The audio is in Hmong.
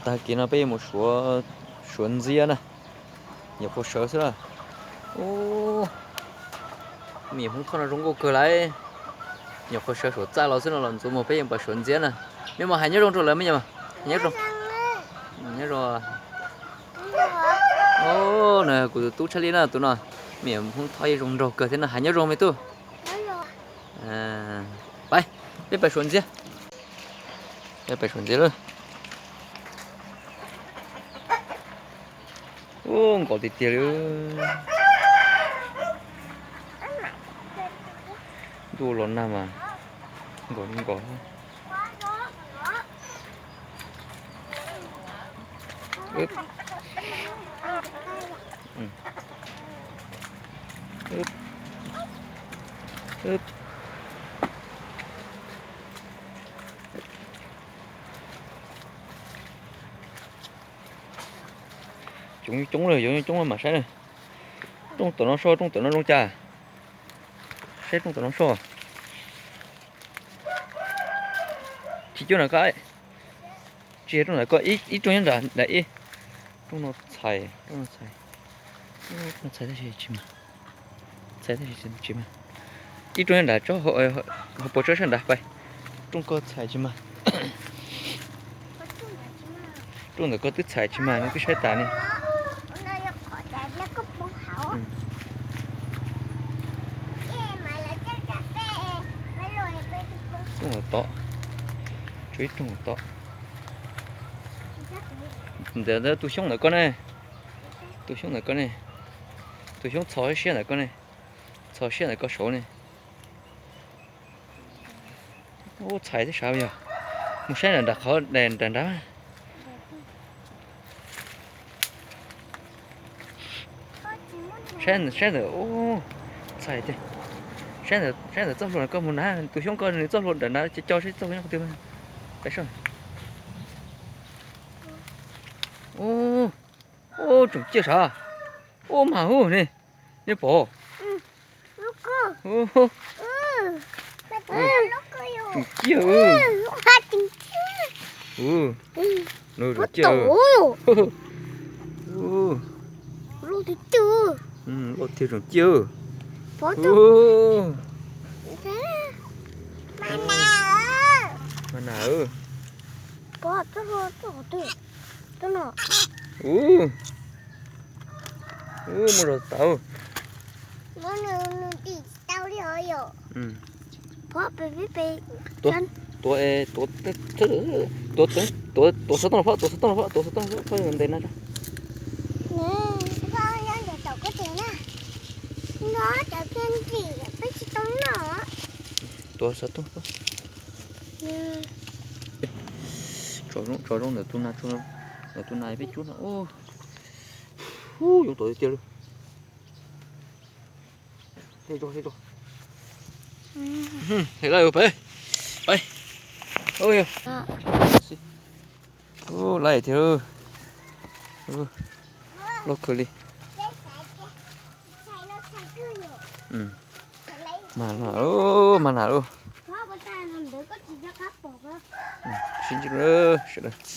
Tag kis no peb yuav mus suav, suav ntxiab na. Nyuam qhuav sawv xwb na. Ub, me nyuam Hmoob Thoj no zoo nkauj kawg lauj. Nyuam qhuav sawv suav txaj los xwb no los ntxuav mus peb yuav mus suav ntxiab na. Me nyuam hais nyob zoo rau lawv me nyuam. Nyob zoo. Nyob zoo. Ub, no kuv tus tub Tshaj Li na, tus no. Me nyuam Hmoob Thoj yeej zoo nraug kawg thiab no, hais nyob zoo me tub. Pais, peb pais suav ntxiab. Peb pais suav ntxiab lauj. Ub, nkos tiag tiag li. Ntuj los nag mas nkos li nkos. Coob coob lawm, yuav coob coob mam saib na. Rooj tom no so, rooj tom no zoo cas? Saib rooj tom no so. Tsis cuab nram ko, tsis yog rooj nram ko, ib rooj nyob nram ib. Rooj no txhais, rooj no txhais, rooj no txhais tab sis tsis mag. Txhais tab sis tsis mag. Ib rooj nyob nram tsob hauv paus tsob sab nrad pais. Rooj ko txhais tsis mag. Rooj ntawm ko twb txhais tsis mag, nws twb saib tas ne. Rooj ntawm tod, tshuav ib rooj ntawm tod. Ntawm tus xyoob ntawm ko ne, tus xyoob ntawm ko ne, tus xyoob txhos siab ntawm ko ne, txhos siab ntawm ko saud ne. Ub, txhais thiab sav yog. Mus saib nram nrad qhov nram nrad. Saib, saib ntawm, ub, txhais tiag. Saib ntawm, saib ntawm txoj hlua no koj mus na, tus xyoob ko nws txoj hlua nram nrad, co saib txoj hlua nyob qhov twg. Pais soj. Ub, ub, tsoom ciaj sav. Ub, mag ub ne. Nej pom. Tsoom ciaj. Tsoom ciaj. Loj tiag tsoom ciaj. Mas nas. Ub, ub, muaj zog tau. Tuav, tuav, tuav xov tooj los phob, tuav xov tooj los phob, tuav xov tooj los phob, tuav xov tooj los phob, ntev na. Tuav xov tooj phob. Tso zoo, tso zoo ntawm tus nas, ntawm tus nas peb cuab no. Ub, zoo tod tiag tiag li. Hais laj peb, peb. Laj tiag. Loj kawg li. Mas nas, mas nas lauj. Sib ntsib sawv daws.